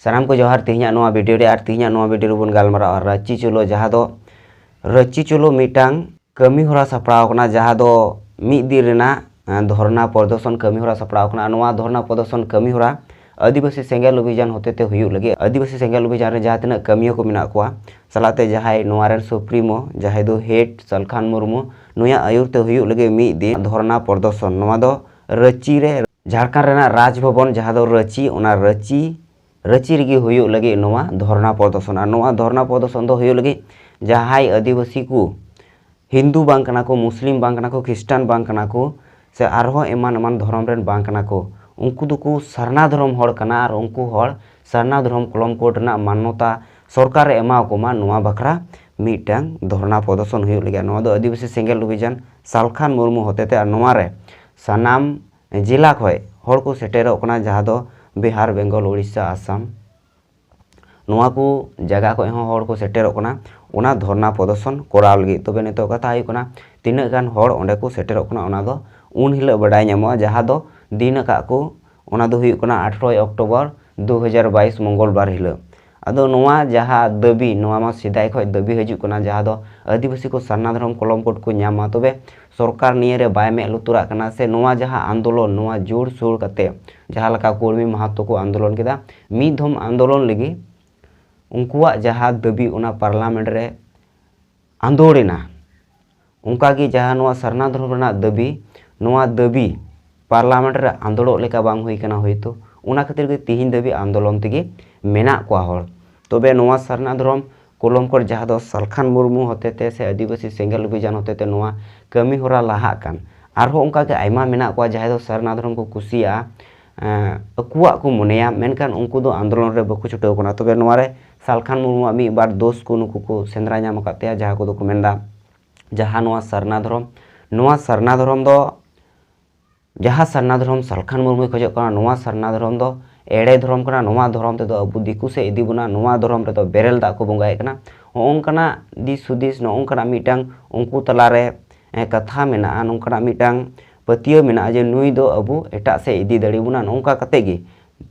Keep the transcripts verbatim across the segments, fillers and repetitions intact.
ᱥᱟᱱᱟᱢ ᱠᱚ ᱡᱚᱦᱟᱨ᱾ ᱛᱮᱦᱮᱧᱟᱜ ᱱᱚᱣᱟ ᱵᱷᱤᱰᱤᱭᱳ ᱨᱮ ᱟᱨ ᱛᱮᱦᱮᱧᱟᱜ ᱱᱚᱣᱟ ᱵᱷᱤᱰᱤᱭᱳ ᱨᱮᱵᱚᱱ ᱜᱟᱞᱢᱟᱨᱟᱣᱟ ᱨᱟᱹᱪᱤ ᱪᱚᱞᱚ, ᱡᱟᱦᱟᱸ ᱫᱚ ᱨᱟᱹᱪᱤ ᱪᱚᱞᱚ ᱢᱤᱫᱴᱟᱝ ᱠᱟᱹᱢᱤ ᱦᱚᱨᱟ ᱥᱟᱯᱲᱟᱣ ᱟᱠᱟᱱᱟ, ᱡᱟᱦᱟᱸ ᱫᱚ ᱢᱤᱫ ᱫᱤᱱ ᱨᱮᱱᱟᱜ, ᱮᱸ, ᱫᱷᱚᱨᱱᱟ ᱯᱨᱚᱫᱚᱨᱥᱚᱱ ᱠᱟᱹᱢᱤ ᱦᱚᱨᱟ ᱥᱟᱯᱲᱟᱣ ᱟᱠᱟᱱᱟ᱾ ᱱᱚᱣᱟ ᱫᱷᱚᱨᱱᱟ ᱯᱨᱚᱫᱚᱨᱥᱚᱱ ᱠᱟᱹᱢᱤ ᱦᱚᱨᱟ ᱟᱹᱫᱤᱵᱟᱹᱥᱤ ᱥᱮᱸᱜᱮᱞ ᱚᱵᱷᱤᱡᱟᱱ ᱦᱚᱛᱮᱛᱮ ᱦᱩᱭᱩᱜ ᱞᱟᱹᱜᱤᱫ, ᱟᱹᱫᱤᱵᱟᱹᱥᱤ ᱥᱮᱸᱜᱮᱞ ᱚᱵᱷᱤᱡᱟᱱ ᱨᱮ ᱡᱟᱦᱟᱸ ᱛᱤᱱᱟᱹᱜ ᱠᱟᱹᱢᱤᱭᱟᱹ ᱠᱚ ᱢᱮᱱᱟᱜ ᱠᱚᱣᱟ, ᱥᱟᱞᱟᱜ ᱛᱮ ᱡᱟᱦᱟᱸᱭ ᱱᱚᱣᱟ ᱨᱮᱱ ᱥᱩᱯᱨᱤᱢᱳ, ᱡᱟᱦᱟᱸᱭ ᱫᱚ ᱦᱮᱰ ᱥᱟᱞᱠᱷᱟᱱ ᱢᱩᱨᱢᱩ, ᱱᱩᱭᱟᱜ ᱟᱹᱭᱩᱨ ᱛᱮ ᱦᱩᱭᱩᱜ ᱞᱟᱹᱜᱤᱫ ᱢᱤᱫ ᱫᱤᱱ ᱫᱷᱚᱨᱱᱟ ᱯᱨᱚᱫᱚᱨᱥᱚᱱ᱾ ᱱᱚᱣᱟ ᱫᱚ ᱨᱟᱹᱪᱤ ᱨᱮ, ᱡᱷᱟᱲᱠᱷᱚᱸᱰ ᱨᱮᱱᱟᱜ ᱨᱟᱡᱽ ᱵᱷᱚᱵᱚᱱ, ᱡᱟᱦᱟᱸ ᱫᱚ ᱨᱟᱹᱪᱤ, ᱚᱱᱟ ᱨᱟᱹᱪᱤ, ᱨᱟᱹᱪᱤ ᱨᱮᱜᱮ ᱦᱩᱭᱩᱜ ᱞᱟᱹᱜᱤᱫ ᱱᱚᱣᱟ ᱫᱷᱚᱨᱱᱟ ᱯᱨᱚᱫᱚᱨᱥᱚᱱ᱾ ᱟᱨ ᱱᱚᱣᱟ ᱫᱷᱚᱨᱱᱟ ᱯᱨᱚᱫᱚᱨᱥᱚᱱ ᱫᱚ ᱦᱩᱭᱩᱜ ᱞᱟᱹᱜᱤᱫ ᱡᱟᱦᱟᱸᱭ ᱟᱹᱫᱤᱵᱟᱹᱥᱤ ᱠᱚ, ᱦᱤᱱᱫᱩ ᱵᱟᱝ ᱠᱟᱱᱟ ᱠᱚ, ᱢᱩᱥᱞᱤᱢ ᱵᱟᱝ ᱠᱟᱱᱟ ᱠᱚ, ᱠᱷᱨᱤᱥᱴᱟᱱ ᱵᱟᱝ ᱠᱟᱱᱟ ᱠᱚ, ᱥᱮ ᱟᱨᱦᱚᱸ ᱮᱢᱟᱱ ᱮᱢᱟᱱ ᱫᱷᱚᱨᱚᱢ ᱨᱮᱱ ᱵᱟᱝ ᱠᱟᱱᱟ ᱠᱚ, ᱩᱱᱠᱩ ᱫᱚᱠᱚ ᱥᱟᱨᱱᱟ ᱫᱷᱚᱨᱚᱢ ᱦᱚᱲ ᱠᱟᱱᱟ᱾ ᱟᱨ ᱩᱱᱠᱩ ᱦᱚᱲ ᱥᱟᱨᱱᱟ ᱫᱷᱚᱨᱚᱢ ᱠᱚᱞᱚᱢ ᱠᱳᱰ ᱨᱮᱱᱟᱜ ᱢᱟᱱᱱᱚᱛᱟ ᱥᱚᱨᱠᱟᱨᱮ ᱮᱢᱟ ᱠᱚ ᱢᱟ, ᱱᱚᱣᱟ ᱵᱟᱠᱷᱨᱟ ᱢᱤᱫᱴᱟᱝ ᱫᱷᱚᱨᱱᱟ ᱯᱨᱚᱫᱚᱨᱥᱚᱱ ᱦᱩᱭᱩᱜ ᱞᱟᱹᱜᱤᱫ᱾ ᱱᱚᱣᱟ ᱫᱚ ᱟᱹᱫᱤᱵᱟᱹᱥᱤ ᱥᱮᱸᱜᱮᱞ ᱚᱵᱷᱤᱡᱟᱱ ᱥᱟᱞᱠᱷᱟᱱ ᱢᱩᱨᱢᱩ ᱦᱚᱛᱮᱛᱮ᱾ ᱟᱨ ᱱᱚᱣᱟ ᱨᱮ ᱥᱟᱱᱟᱢ ᱡᱮᱞᱟ ᱠᱷᱚᱱ ᱦᱚᱲ ᱠᱚ ᱥᱮᱴᱮᱨᱚᱜ ᱠᱟᱱᱟ, ᱡᱟᱦᱟᱸ ᱫᱚ ᱵᱤᱦᱟᱨ, ᱵᱮᱝᱜᱚᱞ, ᱳᱰᱤᱥᱟ, ᱟᱥᱟᱢ, ᱱᱚᱣᱟ ᱠᱚ ᱡᱟᱭᱜᱟ ᱠᱷᱚᱱ ᱦᱚᱸ ᱦᱚᱲ ᱠᱚ ᱥᱮᱴᱮᱨᱚᱜ ᱠᱟᱱᱟ ᱚᱱᱟ ᱫᱷᱚᱨᱱᱟ ᱯᱨᱚᱫᱚᱨᱥᱚᱱ ᱠᱚᱨᱟᱣ ᱞᱟᱹᱜᱤᱫ᱾ ᱛᱚᱵᱮ ᱱᱤᱛᱚᱜ ᱠᱟᱛᱷᱟ ᱦᱩᱭᱩᱜ ᱠᱟᱱᱟ, ᱛᱤᱱᱟᱹᱜ ᱜᱟᱱ ᱦᱚᱲ ᱚᱸᱰᱮ ᱠᱚ ᱥᱮᱴᱮᱨᱚᱜ ᱠᱟᱱᱟ, ᱚᱱᱟ ᱫᱚ ᱩᱱ ᱦᱤᱞᱳᱜ ᱵᱟᱰᱟᱭ ᱧᱟᱢᱚᱜᱼᱟ, ᱡᱟᱦᱟᱸ ᱫᱚ ᱫᱤᱱ ᱟᱠᱟᱫ ᱠᱚ, ᱚᱱᱟ ᱫᱚ ᱦᱩᱭᱩᱜ ᱠᱟᱱᱟ ᱟᱴᱷᱨᱚᱭ ᱚᱠᱴᱳᱵᱚᱨ ᱫᱩ ᱦᱟᱡᱟᱨ ᱵᱟᱭᱤᱥ, ᱢᱚᱝᱜᱚᱞ ᱵᱟᱨ ᱦᱤᱞᱳᱜ᱾ ᱟᱫᱚ ᱱᱚᱣᱟ ᱡᱟᱦᱟᱸ ᱫᱟᱹᱵᱤ, ᱱᱚᱣᱟ ᱢᱟ ᱥᱮᱫᱟᱭ ᱠᱷᱚᱱ ᱫᱟᱹᱵᱤ ᱦᱤᱡᱩᱜ ᱠᱟᱱᱟ, ᱡᱟᱦᱟᱸ ᱫᱚ ᱟᱹᱫᱤᱵᱟᱹᱥᱤ ᱠᱚ ᱥᱟᱨᱱᱟ ᱫᱷᱚᱨᱚᱢ ᱠᱚᱞᱚᱢ ᱠᱳᱰ ᱠᱚ ᱧᱟᱢ ᱢᱟ᱾ ᱛᱚᱵᱮ ᱥᱚᱨᱠᱟᱨ ᱱᱤᱭᱟᱹ ᱨᱮ ᱵᱟᱭ ᱢᱮᱫ ᱞᱩᱛᱩᱨᱟᱜ ᱠᱟᱱᱟ, ᱥᱮ ᱱᱚᱣᱟ ᱡᱟᱦᱟᱸ ᱟᱱᱫᱳᱞᱚᱱ, ᱱᱚᱣᱟ ᱡᱳᱨᱥᱳᱨ ᱠᱟᱛᱮ ᱡᱟᱦᱟᱸ ᱞᱮᱠᱟ ᱠᱩᱲᱢᱤ ᱢᱟᱦᱟᱛᱚ ᱠᱚ ᱟᱱᱫᱳᱞᱚᱱ ᱠᱮᱫᱟ, ᱢᱤᱫ ᱫᱷᱚᱢ ᱟᱱᱫᱳᱞᱚᱱ ᱞᱟᱹᱜᱤᱫ ᱩᱱᱠᱩᱣᱟᱜ ᱡᱟᱦᱟᱸ ᱫᱟᱹᱵᱤ, ᱚᱱᱟ ᱯᱟᱨᱞᱟᱢᱮᱱᱴ ᱨᱮ ᱟᱸᱫᱳᱲ ᱮᱱᱟ᱾ ᱚᱱᱠᱟᱜᱮ ᱡᱟᱦᱟᱸ ᱱᱚᱣᱟ ᱥᱟᱨᱱᱟ ᱫᱷᱚᱨᱚᱢ ᱨᱮᱱᱟᱜ ᱫᱟᱹᱵᱤ, ᱱᱚᱣᱟ ᱫᱟᱹᱵᱤ ᱯᱟᱨᱞᱟᱢᱮᱱᱴ ᱨᱮ ᱟᱸᱫᱳᱲᱚᱜ ᱞᱮᱠᱟ ᱵᱟᱝ ᱦᱩᱭ ᱠᱟᱱᱟ ᱦᱳᱭᱛᱳ, ᱚᱱᱟ ᱠᱷᱟᱹᱛᱤᱨ ᱜᱮ ᱛᱤᱦᱤᱧ ᱫᱷᱟᱹᱵᱤᱡ ᱟᱱᱫᱳᱞᱚᱱ ᱛᱮᱜᱮ ᱢᱮᱱᱟᱜ ᱠᱚᱣᱟ ᱦᱚᱲ᱾ ᱛᱚᱵᱮ ᱱᱚᱣᱟ ᱥᱟᱨᱱᱟ ᱫᱷᱚᱨᱚᱢ ᱠᱚᱞᱚᱢ ᱠᱳᱰ, ᱡᱟᱦᱟᱸ ᱫᱚ ᱥᱟᱞᱠᱷᱟᱱ ᱢᱩᱨᱢᱩ ᱦᱚᱛᱮᱛᱮ ᱥᱮ ᱟᱹᱫᱤᱵᱟᱹᱥᱤ ᱥᱮᱸᱜᱮᱞ ᱚᱵᱷᱤᱡᱟᱱ ᱦᱚᱛᱮᱛᱮ ᱱᱚᱣᱟ ᱠᱟᱹᱢᱤ ᱦᱚᱨᱟ ᱞᱟᱦᱟᱜ ᱠᱟᱱ, ᱟᱨᱦᱚᱸ ᱚᱱᱠᱟᱜᱮ ᱟᱭᱢᱟ ᱢᱮᱱᱟᱜ ᱠᱚᱣᱟ ᱡᱟᱦᱟᱸᱭ ᱫᱚ ᱥᱟᱨᱱᱟ ᱫᱷᱚᱨᱚᱢ ᱠᱚ ᱠᱩᱥᱤᱭᱟᱜᱼᱟ, ᱮᱸ, ᱟᱠᱚᱣᱟᱜ ᱠᱚ ᱢᱚᱱᱮᱭᱟ, ᱢᱮᱱᱠᱷᱟᱱ ᱩᱱᱠᱩ ᱫᱚ ᱟᱱᱫᱳᱞᱚᱱ ᱨᱮ ᱵᱟᱠᱚ ᱪᱷᱩᱴᱟᱹᱣ ᱠᱟᱱᱟ᱾ ᱛᱚᱵᱮ ᱱᱚᱣᱟ ᱨᱮ ᱥᱟᱞᱠᱷᱟᱱ ᱢᱩᱨᱢᱩᱣᱟᱜ ᱢᱤᱫ ᱵᱟᱨ ᱫᱳᱥ ᱠᱚ ᱱᱩᱠᱩ ᱠᱚ ᱥᱮᱸᱫᱽᱨᱟ ᱧᱟᱢ ᱟᱠᱟᱫ ᱛᱟᱭᱟ, ᱡᱟᱦᱟᱸ ᱠᱚᱫᱚ ᱠᱚ ᱢᱮᱱᱫᱟ, ᱡᱟᱦᱟᱸ ᱱᱚᱣᱟ ᱥᱟᱨᱱᱟ ᱫᱷᱚᱨᱚᱢ, ᱱᱚᱣᱟ ᱥᱟᱨᱱᱟ ᱫᱷᱚᱨᱚᱢ ᱫᱚ, ᱡᱟᱦᱟᱸ ᱥᱟᱨᱱᱟ ᱫᱷᱚᱨᱚᱢ ᱥᱟᱞᱠᱷᱟᱱ ᱢᱩᱨᱢᱩᱭ ᱠᱷᱚᱡᱚᱜ ᱠᱟᱱᱟ, ᱱᱚᱣᱟ ᱥᱟᱨᱱᱟ ᱫᱷᱚᱨᱚᱢ ᱫᱚ ᱮᱲᱮ ᱫᱷᱚᱨᱚᱢ ᱠᱟᱱᱟ, ᱱᱚᱣᱟ ᱫᱷᱚᱨᱚᱢ ᱛᱮᱫᱚ ᱟᱵᱚ ᱫᱤᱠᱩ ᱥᱮᱫ ᱤᱫᱤ ᱵᱚᱱᱟ, ᱱᱚᱣᱟ ᱫᱷᱚᱨᱚᱢ ᱨᱮᱫᱚ ᱵᱮᱨᱮᱞ ᱫᱟᱜ ᱠᱚ ᱵᱚᱸᱜᱟᱭᱮᱫ ᱠᱟᱱᱟ, ᱦᱚᱸᱜᱼᱚ ᱱᱚᱝᱠᱟᱱᱟᱜ ᱫᱤᱥ ᱦᱩᱫᱤᱥ, ᱱᱚᱜᱼᱚ ᱱᱚᱝᱠᱟᱱᱟᱜ ᱢᱤᱫᱴᱟᱝ ᱩᱱᱠᱩ ᱛᱟᱞᱟᱨᱮ, ᱮ, ᱠᱟᱛᱷᱟ ᱢᱮᱱᱟᱜᱼᱟ, ᱱᱚᱝᱠᱟᱱᱟᱜ ᱢᱤᱫᱴᱟᱝ ᱯᱟᱹᱛᱭᱟᱹᱣ ᱢᱮᱱᱟᱜᱼᱟ ᱡᱮ ᱱᱩᱭ ᱫᱚ ᱟᱵᱚ ᱮᱴᱟᱜ ᱥᱮᱫ ᱤᱫᱤ ᱫᱟᱲᱮ ᱵᱚᱱᱟ᱾ ᱱᱚᱝᱠᱟ ᱠᱟᱛᱮ ᱜᱮ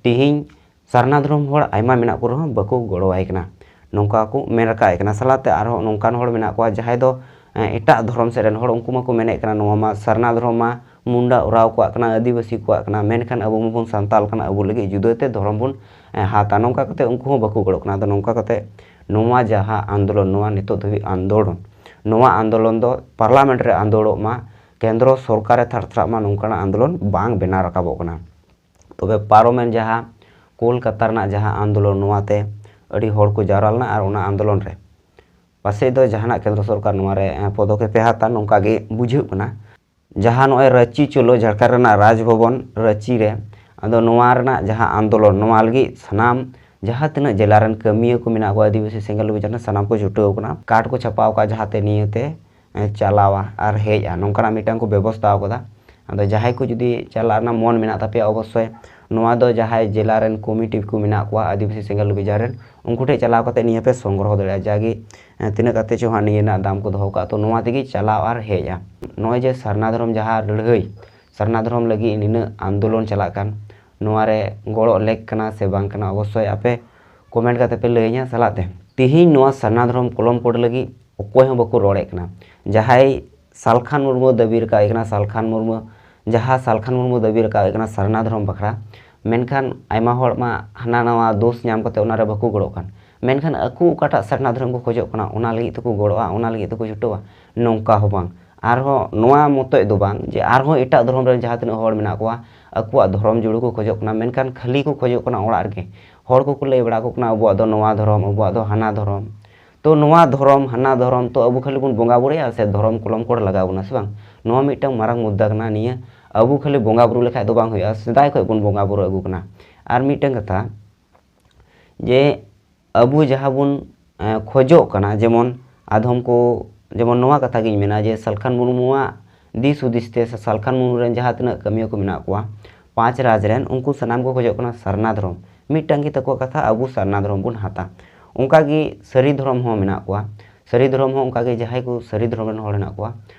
ᱛᱤᱦᱤᱧ ᱥᱟᱨᱱᱟ ᱫᱷᱚᱨᱚᱢ ᱦᱚᱲ ᱟᱭᱢᱟ ᱢᱮᱱᱟᱜ ᱠᱚ ᱨᱮᱦᱚᱸ ᱵᱟᱠᱚ ᱜᱚᱲᱚᱣᱟᱭ ᱠᱟᱱᱟ, ᱱᱚᱝᱠᱟ ᱠᱚ ᱢᱮᱱ ᱨᱟᱠᱟᱵ ᱠᱟᱱᱟ᱾ ᱥᱟᱞᱟᱜ ᱛᱮ ᱟᱨᱦᱚᱸ ᱱᱚᱝᱠᱟᱱ ᱦᱚᱲ ᱢᱮᱱᱟᱜ ᱠᱚᱣᱟ ᱡᱟᱦᱟᱸᱭ ᱫᱚ ᱮᱴᱟᱜ ᱫᱷᱚᱨᱚᱢ ᱥᱮᱫ ᱨᱮᱱ ᱦᱚᱲ, ᱩᱱᱠᱩ ᱢᱟᱠᱚ ᱢᱮᱱᱮᱫ ᱠᱟᱱᱟ ᱱᱚᱣᱟ ᱢᱟ ᱥᱟᱨᱱᱟ ᱫᱷᱚᱨᱚᱢ ᱢᱟ ᱢᱩᱱᱰᱟ ᱳᱨᱟᱣ ᱠᱚᱣᱟᱜ ᱠᱟᱱᱟ, ᱟᱹᱫᱤᱵᱟᱹᱥᱤ ᱠᱚᱣᱟᱜ ᱠᱟᱱᱟ, ᱢᱮᱱᱠᱷᱟᱱ ᱟᱵᱚ ᱢᱟᱵᱚᱱ ᱥᱟᱱᱛᱟᱞ ᱠᱟᱱᱟ, ᱟᱵᱚ ᱞᱟᱹᱜᱤᱫ ᱡᱩᱫᱟᱹᱛᱮ ᱫᱷᱚᱨᱚᱢ ᱵᱚᱱ ᱦᱟᱛᱟ᱾ ᱱᱚᱝᱠᱟ ᱠᱟᱛᱮ ᱩᱱᱠᱩ ᱦᱚᱸ ᱵᱟᱠᱚ ᱜᱚᱲᱚᱜ ᱠᱟᱱᱟ᱾ ᱟᱫᱚ ᱱᱚᱝᱠᱟ ᱠᱟᱛᱮ ᱱᱚᱣᱟ ᱡᱟᱦᱟᱸ ᱟᱱᱫᱳᱞᱚᱱ, ᱱᱚᱣᱟ ᱱᱤᱛᱚᱜ ᱫᱷᱟᱹᱵᱤᱡ ᱟᱱᱫᱳᱞᱚᱱ, ᱱᱚᱣᱟ ᱟᱱᱫᱳᱞᱚᱱ ᱫᱚ ᱯᱟᱨᱞᱟᱢᱮᱱᱴ ᱨᱮ ᱟᱱᱫᱳᱞᱚᱱᱚᱜ ᱢᱟ, ᱠᱮᱱᱫᱨᱚ ᱥᱚᱨᱠᱟᱨᱮ ᱛᱷᱟᱨᱛᱷᱨᱟᱜ ᱢᱟ, ᱱᱚᱝᱠᱟᱱᱟᱜ ᱟᱱᱫᱳᱞᱚᱱ ᱵᱟᱝ ᱵᱮᱱᱟᱣ ᱨᱟᱠᱟᱵᱚᱜ ᱠᱟᱱᱟ᱾ ᱛᱚᱵᱮ ᱯᱟᱨᱚᱢᱮᱱ ᱡᱟᱦᱟᱸ ᱠᱳᱞᱠᱟᱛᱟ ᱨᱮᱱᱟᱜ ᱡᱟᱦᱟᱸ ᱟᱱᱫᱳᱞᱚᱱ, ᱱᱚᱣᱟᱛᱮ ᱟᱹᱰᱤ ᱦᱚᱲ ᱠᱚ ᱡᱟᱣᱨᱟ ᱞᱮᱱᱟ ᱟᱨ ᱚᱱᱟ ᱟᱱᱫᱳᱞᱚᱱ ᱨᱮ ᱯᱟᱥᱮᱡ ᱫᱚ ᱡᱟᱦᱟᱱᱟᱜ ᱠᱮᱱᱫᱨᱚ ᱥᱚᱨᱠᱟᱨ ᱱᱚᱣᱟ ᱨᱮ ᱯᱚᱫᱚᱠᱷᱮᱯ ᱮ ᱦᱟᱛᱟ, ᱱᱚᱝᱠᱟ ᱜᱮ ᱵᱩᱡᱷᱟᱹᱜ ᱠᱟᱱᱟ᱾ ᱡᱟᱦᱟᱸ ᱱᱚᱜᱼᱚᱭ ᱨᱟᱺᱪᱤ ᱪᱚᱞᱚ, ᱡᱷᱟᱲᱠᱷᱚᱸᱰ ᱨᱮᱱᱟᱜ ᱨᱟᱡᱽ ᱵᱷᱚᱵᱚᱱ ᱨᱟᱺᱪᱤ ᱨᱮ, ᱟᱫᱚ ᱱᱚᱣᱟ ᱨᱮᱱᱟᱜ ᱡᱟᱦᱟᱸ ᱟᱱᱫᱳᱞᱚᱱ, ᱱᱚᱣᱟ ᱞᱟᱹᱜᱤᱫ ᱥᱟᱱᱟᱢ ᱡᱟᱦᱟᱸ ᱛᱤᱱᱟᱹᱜ ᱡᱮᱞᱟ ᱨᱮᱱ ᱠᱟᱹᱢᱤᱭᱟᱹ ᱠᱚ ᱢᱮᱱᱟᱜ ᱠᱚᱣᱟ, ᱟᱹᱫᱤᱵᱟᱹᱥᱤ ᱥᱮᱸᱜᱮᱞ ᱚᱵᱷᱤᱡᱟᱱ ᱨᱮ ᱥᱟᱱᱟᱢ ᱠᱚ ᱪᱷᱩᱴᱟᱹᱣ ᱠᱟᱱᱟ᱾ ᱠᱟᱨᱰ ᱠᱚ ᱪᱷᱟᱯᱟᱣ ᱟᱠᱟᱫ, ᱡᱟᱦᱟᱸᱛᱮ ᱱᱤᱭᱟᱹᱛᱮ ᱮ, ᱪᱟᱞᱟᱣᱟ ᱟᱨ ᱦᱮᱡᱼᱟ, ᱱᱚᱝᱠᱟᱱᱟᱜ ᱢᱤᱫᱴᱟᱝ ᱠᱚ ᱵᱮᱵᱚᱥᱛᱷᱟ ᱟᱠᱟᱫᱟ᱾ ᱟᱫᱚ ᱡᱟᱦᱟᱸᱭ ᱠᱚ ᱡᱩᱫᱤ ᱪᱟᱞᱟᱜ ᱨᱮᱱᱟᱜ ᱢᱚᱱ ᱢᱮᱱᱟᱜ ᱛᱟᱯᱮᱭᱟ, ᱚᱵᱚᱥᱥᱳᱭ ᱱᱚᱣᱟ ᱫᱚ ᱡᱟᱦᱟᱸᱭ ᱡᱮᱞᱟ ᱨᱮᱱ ᱠᱚᱢᱤᱴᱤ ᱠᱚ ᱢᱮᱱᱟᱜ ᱠᱚᱣᱟ ᱟᱹᱫᱤᱵᱟᱹᱥᱤ ᱥᱮᱸᱜᱮᱞ ᱚᱵᱷᱤᱡᱟᱱ ᱨᱮᱱ, ᱩᱱᱠᱩ ᱴᱷᱮᱱ ᱪᱟᱞᱟᱣ ᱠᱟᱛᱮ ᱱᱤᱭᱟᱹ ᱯᱮ ᱥᱚᱝᱜᱨᱚᱦᱚ ᱫᱟᱲᱮᱭᱟᱜᱼᱟ᱾ ᱡᱟᱜᱮ ᱮ, ᱛᱤᱱᱟᱹᱜ ᱠᱟᱛᱮ ᱪᱚ ᱦᱟᱸᱜ ᱱᱤᱭᱟᱹ ᱨᱮᱱᱟᱜ ᱫᱟᱢ ᱠᱚ ᱫᱚᱦᱚ ᱠᱟᱜᱼᱟ, ᱛᱚ ᱱᱚᱣᱟ ᱛᱮᱜᱮ ᱪᱟᱞᱟᱣ ᱟᱨ ᱦᱮᱡᱼᱟ᱾ ᱱᱚᱜᱼᱚᱭ ᱡᱮ ᱥᱟᱨᱱᱟ ᱫᱷᱚᱨᱚᱢ ᱡᱟᱦᱟᱸ ᱞᱟᱹᱲᱦᱟᱹᱭ, ᱥᱟᱨᱱᱟ ᱫᱷᱚᱨᱚᱢ ᱞᱟᱹᱜᱤᱫ ᱱᱤᱱᱟᱹᱜ ᱟᱱᱫᱳᱞᱚᱱ ᱪᱟᱞᱟᱜ ᱠᱟᱱ, ᱱᱚᱣᱟ ᱨᱮ ᱜᱚᱲᱚ ᱞᱮᱠ ᱠᱟᱱᱟ ᱥᱮ ᱵᱟᱝ ᱠᱟᱱᱟ, ᱚᱵᱚᱥᱥᱳᱭ ᱟᱯᱮ ᱠᱚᱢᱮᱱᱴ ᱠᱟᱛᱮ ᱯᱮ ᱞᱟᱹᱭᱟᱹᱧᱟ᱾ ᱥᱟᱞᱟᱜ ᱛᱮ ᱛᱤᱦᱤᱧ ᱱᱚᱣᱟ ᱥᱟᱨᱱᱟ ᱫᱷᱚᱨᱚᱢ ᱠᱚᱞᱚᱢ ᱠᱳᱰ ᱞᱟᱹᱜᱤᱫ ᱚᱠᱚᱭ ᱦᱚᱸ ᱵᱟᱠᱚ ᱨᱚᱲᱮᱫ ᱠᱟᱱᱟ᱾ ᱡᱟᱦᱟᱸᱭ ᱥᱟᱞᱠᱷᱟᱱ ᱢᱩᱨᱢᱩ ᱫᱟᱹᱵᱤ ᱨᱟᱠᱟᱵ ᱠᱟᱱᱟ, ᱥᱟᱞᱠᱷᱟᱱ ᱢᱩᱨᱢᱩ, ᱡᱟᱦᱟᱸ ᱥᱟᱞᱠᱷᱟᱱ ᱢᱩᱨᱢᱩ ᱫᱟᱹᱵᱤ ᱨᱟᱠᱟᱵ ᱠᱟᱱᱟ ᱥᱟᱨᱱᱟ ᱫᱷᱚᱨᱚᱢ ᱵᱟᱠᱷᱨᱟ, ᱢᱮᱱᱠᱷᱟᱱ ᱟᱭᱢᱟ ᱦᱚᱲ ᱢᱟ ᱦᱟᱱᱟ ᱱᱟᱣᱟ ᱫᱳᱥ ᱧᱟᱢ ᱠᱟᱛᱮ ᱚᱱᱟ ᱨᱮ ᱵᱟᱠᱚ ᱜᱚᱲᱚᱜ ᱠᱟᱱ, ᱢᱮᱱᱠᱷᱟᱱ ᱟᱠᱚ ᱚᱠᱟᱴᱟᱜ ᱥᱟᱨᱱᱟ ᱫᱷᱚᱨᱚᱢ ᱠᱚ ᱠᱷᱚᱡᱚᱜ ᱠᱟᱱᱟ ᱚᱱᱟ ᱞᱟᱹᱜᱤᱫ ᱛᱮᱠᱚ ᱜᱚᱲᱚᱜᱼᱟ, ᱚᱱᱟ ᱞᱟᱹᱜᱤᱫ ᱛᱮᱠᱚ ᱪᱷᱩᱴᱟᱹᱣᱟ, ᱱᱚᱝᱠᱟ ᱦᱚᱸ ᱵᱟᱝ᱾ ᱟᱨᱦᱚᱸ ᱱᱚᱣᱟ ᱢᱚᱛᱚᱡ ᱫᱚ ᱵᱟᱝ ᱡᱮ ᱟᱨᱦᱚᱸ ᱮᱴᱟᱜ ᱫᱷᱚᱨᱚᱢ ᱨᱮᱱ ᱡᱟᱦᱟᱸ ᱛᱤᱱᱟᱹᱜ ᱦᱚᱲ ᱢᱮᱱᱟᱜ ᱠᱚᱣᱟ, ᱟᱠᱚᱣᱟᱜ ᱫᱷᱚᱨᱚᱢ ᱡᱩᱲᱩ ᱠᱚ ᱠᱷᱚᱡᱚᱜ ᱠᱟᱱᱟ, ᱢᱮᱱᱠᱷᱟᱱ ᱠᱷᱟᱹᱞᱤ ᱠᱚ ᱠᱷᱚᱡᱚᱜ ᱠᱟᱱᱟ ᱚᱲᱟᱜ ᱨᱮᱜᱮ᱾ ᱦᱚᱲ ᱠᱚᱠᱚ ᱞᱟᱹᱭ ᱵᱟᱲᱟ ᱟᱠᱚ ᱠᱟᱱᱟ, "ᱟᱵᱚᱣᱟᱜ ᱫᱚ ᱱᱚᱣᱟ ᱫᱷᱚᱨᱚᱢ, ᱟᱵᱚᱣᱟᱜ ᱫᱚ ᱦᱟᱱᱟ ᱫᱷᱚᱨᱚᱢ᱾" ᱛᱚ ᱱᱚᱣᱟ ᱫᱷᱚᱨᱚᱢ, ᱦᱟᱱᱟ ᱫᱷᱚᱨᱚᱢ, ᱛᱚ ᱟᱵᱚ ᱠᱷᱟᱹᱞᱤ ᱵᱚᱱ ᱵᱚᱸᱜᱟ ᱵᱩᱨᱩᱭᱟ ᱥᱮ ᱫᱷᱚᱨᱚᱢ ᱠᱚᱞᱚᱢ ᱠᱚᱰ ᱞᱟᱜᱟᱣ ᱵᱚᱱᱟ ᱥᱮ ᱵᱟᱝ? ᱱᱚᱣᱟ ᱢᱤᱫᱴᱟᱝ ᱢᱟᱨᱟᱝ ᱢᱩᱫᱽᱫᱟ ᱠᱟᱱᱟ᱾ ᱱᱤᱭᱟᱹ ᱟᱵᱚ ᱠᱷᱟᱹᱞᱤ ᱵᱚᱸᱜᱟ ᱵᱩᱨᱩ ᱞᱮᱠᱷᱟᱡ ᱫᱚ ᱵᱟᱝ ᱦᱩᱭᱩᱜᱼᱟ, ᱥᱮᱫᱟᱭ ᱠᱷᱚᱡ ᱵᱚᱱ ᱵᱚᱸᱜᱟ ᱵᱩᱨᱩ ᱟᱹᱜᱩ ᱠᱟᱱᱟ᱾ ᱟᱨ ᱢᱤᱫᱴᱟᱝ ᱠᱟᱛᱷᱟ, ᱡᱮ ᱟᱵᱚ ᱡᱟᱦᱟᱸ ᱵᱚᱱ, ᱮ, ᱠᱷᱚᱡᱚᱜ ᱠᱟᱱᱟ, ᱡᱮᱢᱚᱱ ᱟᱫᱷᱚᱢ ᱠᱚ, ᱡᱮᱢᱚᱱ ᱱᱚᱣᱟ ᱠᱟᱛᱷᱟ ᱜᱤᱧ ᱢᱮᱱᱟ ᱡᱮ ᱥᱟᱞᱠᱷᱟᱱ ᱢᱩᱨᱢᱩᱣᱟᱜ ᱫᱤᱥ ᱦᱩᱫᱤᱥ ᱛᱮ ᱥᱮ ᱥᱟᱞᱠᱷᱟᱱ ᱢᱩᱨᱢᱩ ᱨᱮᱱ ᱡᱟᱦᱟᱸ ᱛᱤᱱᱟᱹᱜ ᱠᱟᱹᱢᱤᱭᱟᱹ ᱠᱚ ᱢᱮᱱᱟᱜ ᱠᱚᱣᱟ, ᱯᱟᱸᱪ ᱨᱟᱡᱽ ᱨᱮᱱ, ᱩᱱᱠᱩ ᱥᱟᱱᱟᱢ ᱠᱚ ᱠᱷᱚᱡᱚᱜ ᱠᱟᱱᱟ ᱥᱟᱨᱱᱟ ᱫᱷᱚᱨᱚᱢ᱾ ᱢᱤᱫᱴᱟᱝ ᱜᱮ ᱛᱟᱠᱚᱣᱟ ᱠᱟᱛᱷᱟ, "ᱟᱵᱚ ᱥᱟᱨᱱᱟ ᱫᱷᱚᱨᱚᱢ ᱵᱚᱱ ᱦᱟᱛᱟ᱾" ᱚᱱᱠᱟ ᱜᱮ ᱥᱟᱹᱨᱤ ᱫᱷᱚᱨᱚᱢ ᱦᱚᱸ ᱢᱮᱱᱟᱜ ᱠᱚᱣᱟ᱾ ᱥᱟᱹᱨᱤ ᱫᱷᱚᱨᱚᱢ ᱦᱚᱸ ᱚᱱᱠᱟ ᱜᱮ ᱡᱟᱦᱟᱸᱭ ᱠᱚ ᱥᱟᱹᱨᱤ ᱫᱷᱚᱨᱚᱢ ᱨᱮᱱ ᱦᱚᱲ ᱦᱮᱱᱟᱜ ᱠᱚᱣᱟ,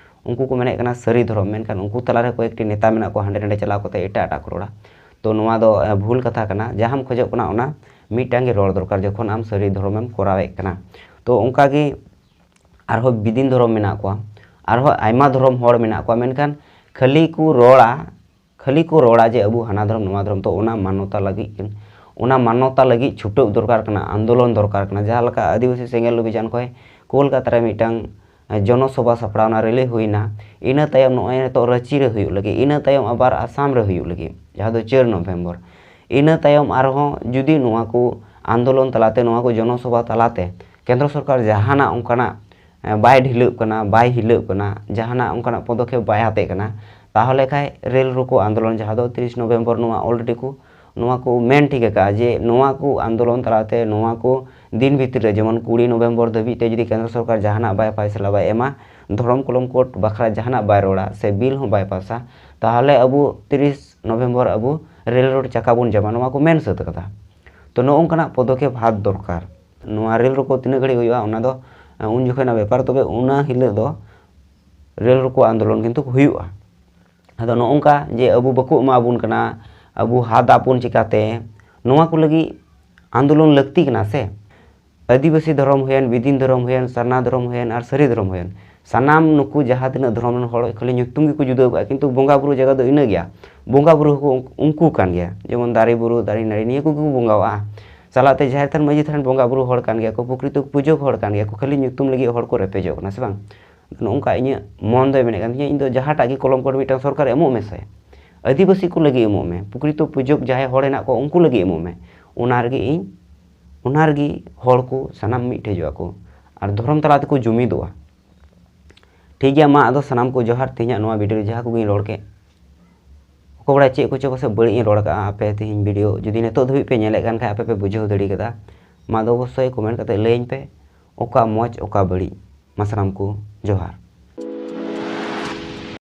ᱩᱱᱠᱩ ᱠᱚ ᱢᱮᱱᱮᱫ ᱠᱟᱱᱟ ᱥᱟᱹᱨᱤ ᱫᱷᱚᱨᱚᱢ, ᱢᱮᱱᱠᱷᱟᱱ ᱩᱱᱠᱩ ᱛᱟᱞᱟᱨᱮ ᱠᱚᱭᱮᱠᱴᱤ ᱱᱮᱛᱟ ᱢᱮᱱᱟᱜ ᱠᱚᱣᱟ, ᱦᱟᱸᱰᱮ ᱱᱟᱸᱰᱮ ᱪᱟᱞᱟᱣ ᱠᱟᱛᱮ ᱮᱴᱟᱜ ᱮᱴᱟᱜ ᱠᱚ ᱨᱚᱲᱟ᱾ ᱛᱚ ᱱᱚᱣᱟ ᱫᱚ ᱵᱷᱩᱞ ᱠᱟᱛᱷᱟ ᱠᱟᱱᱟ᱾ ᱡᱟᱦᱟᱸᱢ ᱠᱷᱚᱡᱚᱜ ᱠᱟᱱᱟ ᱚᱱᱟ ᱢᱤᱫᱴᱟᱝ ᱜᱮ ᱨᱚᱲ ᱫᱚᱨᱠᱟᱨ ᱡᱚᱠᱷᱚᱱ ᱟᱢ ᱥᱟᱹᱨᱤ ᱫᱷᱚᱨᱚᱢᱮᱢ ᱠᱚᱨᱟᱣᱮᱫ ᱠᱟᱱᱟ᱾ ᱛᱚ ᱚᱱᱠᱟᱜᱮ ᱟᱨᱦᱚᱸ ᱵᱤᱫᱤᱱ ᱫᱷᱚᱨᱚᱢ ᱢᱮᱱᱟᱜ ᱠᱚᱣᱟ, ᱟᱨᱦᱚᱸ ᱟᱭᱢᱟ ᱫᱷᱚᱨᱚᱢ ᱦᱚᱲ ᱢᱮᱱᱟᱜ ᱠᱚᱣᱟ, ᱢᱮᱱᱠᱷᱟᱱ ᱠᱷᱟᱹᱞᱤ ᱠᱚ ᱨᱚᱲᱟ, ᱠᱷᱟᱹᱞᱤ ᱠᱚ ᱨᱚᱲᱟ ᱡᱮ ᱟᱵᱚ ᱦᱟᱱᱟ ᱫᱷᱚᱨᱚᱢ ᱱᱚᱣᱟ ᱫᱷᱚᱨᱚᱢ᱾ ᱛᱚ ᱚᱱᱟ ᱢᱟᱱᱚᱛᱟ ᱞᱟᱹᱜᱤᱫ ᱠᱤᱱ, ᱚᱱᱟ ᱢᱟᱱᱚᱛᱟ ᱞᱟᱹᱜᱤᱫ ᱪᱷᱩᱴᱟᱹᱣ ᱫᱚᱨᱠᱟᱨ ᱠᱟᱱᱟ, ᱟᱱᱫᱳᱞᱚᱱ ᱫᱚᱨᱠᱟᱨ ᱠᱟᱱᱟ᱾ ᱡᱟᱦᱟᱸ ᱞᱮᱠᱟ ᱟᱹᱫᱤᱵᱟᱹᱥᱤ ᱥᱮᱸᱜᱮᱞ ᱚᱵᱷᱤᱡᱟᱱ ᱠᱷᱚᱱ ᱠᱳᱞᱠᱟᱛᱟ ᱨᱮ ᱢᱤᱫᱴᱟᱝ ᱡᱚᱱᱚᱥᱚᱵᱷᱟ ᱥᱟᱯᱲᱟᱣᱱᱟ, ᱨᱮᱞᱤ ᱦᱩᱭᱱᱟ, ᱤᱱᱟᱹ ᱛᱟᱭᱚᱢ ᱱᱚᱜᱼᱚᱭ ᱱᱤᱛᱚᱜ ᱨᱟᱺᱪᱤ ᱨᱮ ᱦᱩᱭᱩᱜ ᱞᱟᱹᱜᱤᱫ, ᱤᱱᱟᱹ ᱛᱟᱭᱚᱢ ᱟᱵᱟᱨ ᱟᱥᱟᱢ ᱨᱮ ᱦᱩᱭᱩᱜ ᱞᱟᱹᱜᱤᱫ, ᱡᱟᱦᱟᱸ ᱫᱚ ᱪᱟᱹᱨ ᱱᱚᱵᱷᱮᱢᱵᱚᱨ᱾ ᱤᱱᱟᱹ ᱛᱟᱭᱚᱢ ᱟᱨᱦᱚᱸ ᱡᱩᱫᱤ ᱱᱚᱣᱟ ᱠᱚ ᱟᱱᱫᱳᱞᱚᱱ ᱛᱟᱞᱟᱛᱮ, ᱱᱚᱣᱟ ᱠᱚ ᱡᱚᱱᱚᱥᱚᱵᱷᱟ ᱛᱟᱞᱟᱛᱮ ᱠᱮᱱᱫᱨᱚ ᱥᱚᱨᱠᱟᱨ ᱡᱟᱦᱟᱱᱟᱜ ᱚᱱᱠᱟᱱᱟᱜ ᱵᱟᱭ ᱰᱷᱤᱞᱟᱹᱜ ᱠᱟᱱᱟ, ᱵᱟᱭ ᱦᱤᱞᱟᱹᱜ ᱠᱟᱱᱟ, ᱡᱟᱦᱟᱱᱟᱜ ᱚᱱᱠᱟᱱᱟᱜ ᱯᱚᱫᱚᱠᱷᱮᱯ ᱵᱟᱭ ᱦᱟᱛᱮᱜ ᱠᱟᱱᱟ, ᱛᱟᱦᱚᱞᱮ ᱠᱷᱟᱱ ᱨᱮᱞ ᱨᱳᱠᱳ ᱟᱱᱫᱳᱞᱚᱱ, ᱡᱟᱦᱟᱸ ᱫᱚ ᱛᱤᱨᱤᱥ ᱱᱚᱵᱷᱮᱢᱵᱚᱨ, ᱱᱚᱣᱟ already ᱠᱚ, ᱱᱚᱣᱟ ᱠᱚ ᱢᱮᱱ ᱴᱷᱤᱠ ᱟᱠᱟᱫᱼᱟ ᱡᱮ ᱱᱚᱣᱟ ᱠᱚ ᱟᱱᱫᱳᱞᱚᱱ ᱛᱟᱞᱟᱛᱮ, ᱱᱚᱣᱟ ᱠᱚ ᱫᱤᱱ ᱵᱷᱤᱛᱤᱨ ᱨᱮ, ᱡᱮᱢᱚᱱ ᱠᱩᱲᱤ ᱱᱚᱵᱷᱮᱢᱵᱚᱨ ᱫᱷᱟᱹᱵᱤᱡ ᱛᱮ ᱡᱩᱫᱤ ᱠᱮᱱᱫᱨᱚ ᱥᱚᱨᱠᱟᱨ ᱡᱟᱦᱟᱱᱟᱜ ᱵᱟᱭ ᱯᱷᱟᱭᱥᱟᱞᱟ, ᱵᱟᱭ ᱮᱢᱟ, ᱫᱷᱚᱨᱚᱢ ᱠᱚᱞᱚᱢ ᱠᱳᱰ ᱵᱟᱠᱷᱨᱟ ᱡᱟᱦᱟᱱᱟᱜ ᱵᱟᱭ ᱨᱚᱲᱟ ᱥᱮ ᱵᱤᱞ ᱦᱚᱸ ᱵᱟᱭ ᱯᱟᱥᱟ, ᱛᱟᱦᱚᱞᱮ ᱟᱵᱚ ᱛᱤᱨᱤᱥ ᱱᱚᱵᱷᱮᱢᱵᱚᱨ ᱟᱵᱚ ᱨᱮᱞ ᱨᱳᱰ ᱪᱟᱠᱟ ᱵᱚᱱ ᱡᱟᱢᱟ, ᱱᱚᱣᱟ ᱠᱚ ᱢᱮᱱ ᱥᱟᱹᱛ ᱟᱠᱟᱫᱟ᱾ ᱛᱚ ᱱᱚᱜᱼᱚ ᱱᱚᱝᱠᱟᱱᱟᱜ ᱯᱚᱫᱚᱠᱷᱮᱯ ᱦᱟᱛ ᱫᱚᱨᱠᱟᱨ᱾ ᱱᱚᱣᱟ ᱨᱮᱞ ᱨᱳᱠᱳ ᱛᱤᱱᱟᱹᱜ ᱜᱷᱟᱹᱲᱤᱡ ᱦᱩᱭᱩᱜᱼᱟ, ᱚᱱᱟ ᱫᱚ, ᱮ, ᱩᱱ ᱡᱚᱠᱷᱚᱱᱟᱜ ᱵᱮᱯᱟᱨ, ᱛᱚᱵᱮ ᱚᱱᱟ ᱦᱤᱞᱳᱜ ᱫᱚ ᱨᱮᱞ ᱨᱳᱠᱳ ᱟᱱᱫᱳᱞᱚᱱ ᱠᱤᱱᱛᱩ ᱦᱩᱭᱩᱜᱼᱟ᱾ ᱟᱫᱚ ᱱᱚᱜᱼᱚ ᱱᱚᱝᱠᱟ ᱡᱮ ᱟᱵᱚ ᱵᱟᱠᱚ ᱮᱢᱟ ᱵᱚᱱ ᱠᱟᱱᱟ, ᱟᱵᱚ ᱦᱟᱛ ᱟᱵᱚᱱ ᱪᱤᱠᱟᱛᱮ, ᱱᱚᱣᱟ ᱠᱚ ᱞᱟᱹᱜᱤᱫ ᱟᱱᱫᱳᱞᱚᱱ ᱞᱟᱹᱠᱛᱤ ᱠᱟᱱᱟ ᱥᱮ? ᱟᱹᱫᱤᱵᱟᱹᱥᱤ ᱫᱷᱚᱨᱚᱢ ᱦᱩᱭᱮᱱ, ᱵᱤᱫᱤᱱ ᱫᱷᱚᱨᱚᱢ ᱦᱩᱭᱮᱱ, ᱥᱟᱨᱱᱟ ᱫᱷᱚᱨᱚᱢ ᱦᱩᱭᱮᱱ ᱟᱨ ᱥᱟᱹᱨᱤ ᱫᱷᱚᱨᱚᱢ ᱦᱩᱭᱮᱱ, ᱥᱟᱱᱟᱢ ᱱᱩᱠᱩ ᱡᱟᱦᱟᱸ ᱛᱤᱱᱟᱹᱜ ᱫᱷᱚᱨᱚᱢ ᱨᱮᱱ ᱦᱚᱲ ᱠᱷᱟᱹᱞᱤ ᱧᱩᱛᱩᱢ ᱜᱮᱠᱚ ᱡᱩᱫᱟᱹ ᱟᱠᱟᱫᱼᱟ, ᱠᱤᱱᱛᱩ ᱵᱚᱸᱜᱟ ᱵᱩᱨᱩ ᱡᱟᱭᱜᱟ ᱫᱚ ᱤᱱᱟᱹ ᱜᱮᱭᱟ᱾ ᱵᱚᱸᱜᱟ ᱵᱩᱨᱩ ᱦᱚᱸᱠᱚ ᱩᱱ-, ᱩᱱᱠᱩ ᱠᱟᱱ ᱜᱮᱭᱟ, ᱡᱮᱢᱚᱱ ᱫᱟᱨᱮ ᱵᱩᱨᱩ, ᱫᱟᱨᱮ ᱱᱟᱹᱲᱤ, ᱱᱤᱭᱟᱹ ᱠᱚᱜᱮ ᱠᱚ ᱵᱚᱸᱜᱟᱣᱟᱜᱼᱟ᱾ ᱪᱟᱞᱟᱜ ᱛᱮ ᱡᱟᱦᱮᱨ ᱛᱷᱟᱱ, ᱢᱟᱹᱡᱷᱤ ᱛᱷᱟᱱ ᱨᱮᱱ ᱵᱚᱸᱜᱟ ᱵᱩᱨᱩ ᱦᱚᱲ ᱠᱟᱱ ᱜᱮᱭᱟ ᱠᱚ, ᱯᱨᱚᱠᱨᱤᱛᱚ ᱯᱩᱡᱟᱹ ᱦᱚᱲ ᱠᱟᱱ ᱜᱮᱭᱟ ᱠᱚ, ᱠᱷᱟᱹᱞᱤ ᱧᱩᱛᱩᱢ ᱞᱟᱹᱜᱤᱫ ᱦᱚᱲ ᱠᱚ ᱨᱮᱯᱮᱡᱚᱜ ᱠᱟᱱᱟ, ᱥᱮ ᱵᱟᱝ? ᱱᱚᱝᱠᱟ ᱤᱧᱟᱹᱜ ᱢᱚᱱ ᱫᱚᱭ ᱢᱮᱱᱮᱫ ᱠᱟᱱ ᱛᱤᱧᱟᱹ, ᱤᱧ ᱫᱚ ᱡᱟᱦᱟᱸᱴᱟᱜ ᱜᱮ ᱠᱚᱞᱚᱢ ᱠᱚᱨᱮ ᱢᱤᱫᱴᱟᱝ ᱥᱚᱨᱠᱟᱨ ᱮᱢᱚᱜ ᱢᱮᱥᱮ, ᱟᱹᱫᱤᱵᱟᱹᱥᱤ ᱠᱚ ᱞᱟᱹᱜᱤᱫ ᱮᱢᱚᱜ ᱢᱮ, ᱯᱨᱚᱠᱨᱤᱛᱚ ᱯᱩᱡᱟᱹ ᱡᱟᱦᱟᱸᱭ ᱦᱚᱲ ᱦᱮᱱᱟᱜ ᱠᱚᱣᱟ ᱩᱱᱠᱩ ᱞᱟᱹᱜᱤᱫ ᱮᱢᱚᱜ ᱢᱮ, ᱚᱱᱟ ᱨᱮᱜᱮ ᱤᱧ, ᱚᱱᱟ ᱨᱮᱜᱮ ᱦᱚᱲ ᱠᱚ ᱥᱟᱱᱟᱢ ᱢᱤᱫ ᱴᱷᱮᱡᱚᱜᱼᱟ ᱠᱚ ᱟᱨ ᱫᱷᱚᱨᱚᱢ ᱛᱟᱞᱟ ᱛᱮᱠᱚ ᱡᱩᱢᱤᱫᱚᱜᱼᱟ᱾ ᱴᱷᱤᱠ ᱜᱮᱭᱟ, ᱢᱟ ᱟᱫᱚ ᱥᱟᱱᱟᱢ ᱠᱚ ᱡᱚᱦᱟᱨ᱾ ᱛᱮᱦᱮᱧᱟᱜ ᱱᱚᱣᱟ ᱵᱷᱤᱰᱤᱭᱳ ᱨᱮ ᱡᱟᱦᱟᱸ ᱠᱚᱜᱮᱧ ᱨᱚᱲ ᱠᱮᱫ, ᱚᱠᱚᱭ ᱵᱟᱲᱟᱭ ᱪᱮᱫ ᱠᱚᱪᱚ ᱯᱟᱥᱮᱡ ᱵᱟᱹᱲᱤᱡ ᱤᱧ ᱨᱚᱲ ᱠᱟᱜᱼᱟ, ᱟᱯᱮ ᱛᱮᱦᱮᱧ ᱵᱷᱤᱰᱤᱭᱳ ᱡᱩᱫᱤ ᱱᱤᱛᱚᱜ ᱫᱷᱟᱹᱵᱤᱡ ᱯᱮ ᱧᱮᱞᱮᱫ ᱠᱟᱱ ᱠᱷᱟᱡ, ᱟᱯᱮ ᱯᱮ ᱵᱩᱡᱷᱟᱹᱣ ᱫᱟᱲᱮ ᱠᱟᱫᱟ, ᱢᱟ ᱟᱫᱚ ᱚᱵᱚᱥᱥᱳᱭ ᱠᱚᱢᱮᱱᱴ ᱠᱟᱛᱮ ᱞᱟᱹᱭᱟᱹᱧ ᱯᱮ ᱚᱠᱟ ᱢᱚᱡᱽ ᱚᱠᱟ ᱵᱟᱹᱲᱤᱡ᱾ ᱢᱟ ᱥᱟᱱᱟᱢ ᱠᱚ ᱡᱚᱦᱟᱨ᱾